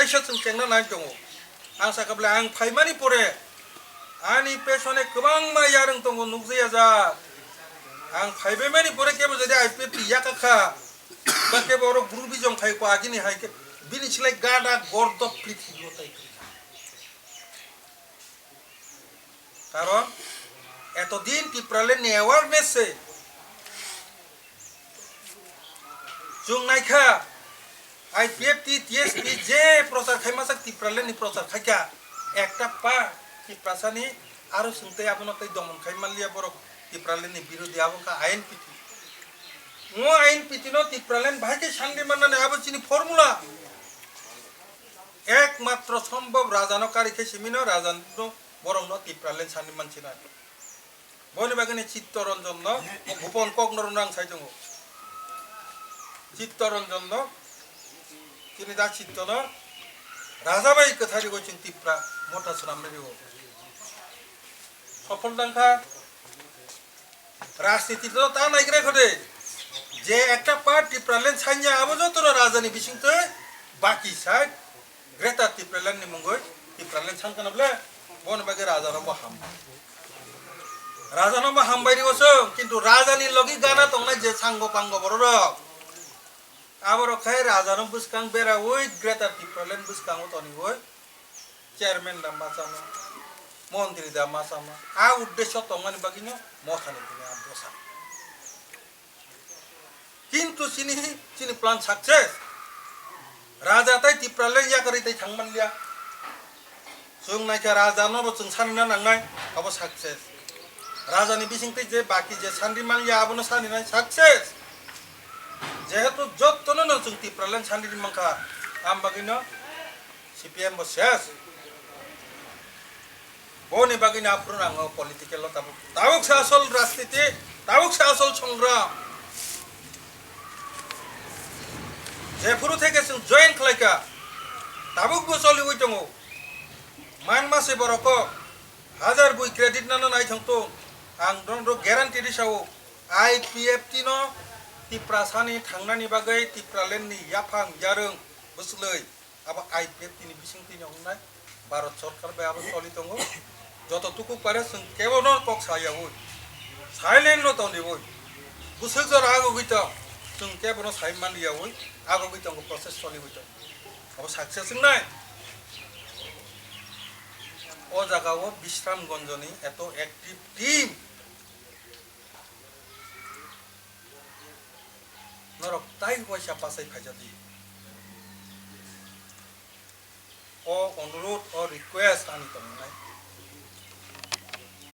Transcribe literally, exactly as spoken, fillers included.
Chwng chengna nai tongo. Ang sakha bwle ang phaimani pore ani pesone kwbangma yarwng tongo, nukjaya jak. Ang phaibaimani pore kebo jodi I P F T yakha kha, ba kebo oro guru bijong khai ko agini hai khe bini silai gada gordok prithibi o tai. Karon etodin Tipraland ni awareness se chwng naikha, I P F T, T S P je prochar khai masa Tipraland ni prochar khaikha, ekta pa Tiprasa ni aro chwng tei abono tei domon khai manliya borok Tipraland ni birodhi abo kha I N P T. Mo I N P T no Tipraland bahai khe sandi mannani abo chini formula. Ekmatro sombhob rajano kari khe simino rajano borokno Tipraland sani mansinai. Boni bagwino Chittoranjanno, Bhupon Koknorokno ang sai tongo. Chittoranjanno, chini da Chittono raja bai kwthai rigo chwng Tipra motha swnamnai rigo. Sophol dangkha. Rajniti to ta naigra khode. Je ekta part Tipraland sanya abo joto no raja ni bising twi baki side Greater Tipraland ni mungoi Tipraland san kana ble bon bagi raja no bo ham. Raja no bo ham bai rigo song, kintu raja ni logi gana tongnai je sango pango borok rok. Abo rok khai raja no bwskang bera ui Greater Tipraland bwskango toni ui. Chairman da ma chama, montri da ma chama, a uddesho tongmani bagwino mothani bini a bwsa. Kintu chini, chini plan success. Raja tai Tipraland yakarwi tai thangmanliya. Chwng naikha raja no bo chwng sanina nangnai, abo success. Raja ni bising twi je baki je sanri mangya abono saninai success. Jehetu jottono no chwng Tipraland sanri mankha, am bagwino C P M bo ses. Boni bagwi no aphuru nango political o tabuk. Tabuk se asol rajniti, tabuk se asol songram. Jephuru theke chwng join khlaikha, tabuk bo choliwi tongo. Man mase borok kok, hajar bui credit nano naithong tong. Ang norok guarantee ri sao, I P F T no Tiprasani thangnani bagwi Tipraland ni yaphang yarwng bwswlwi. Abo I P F T ni bising twi no wngnai, Bharat Sarkar bai abo choli tongo. Joto tuku pare chwng kebo no kok sayaui, silent no tongriui, bwswk jora agogwi tong, chwng kebo no sai manliyaui agogwi tongo, process choliui tongo. Abo success wngnai. O jaga o Bishramganj ni eto active team. Norok tai uaisa bachai phaijadi. O onurudh, o request ani tongnai.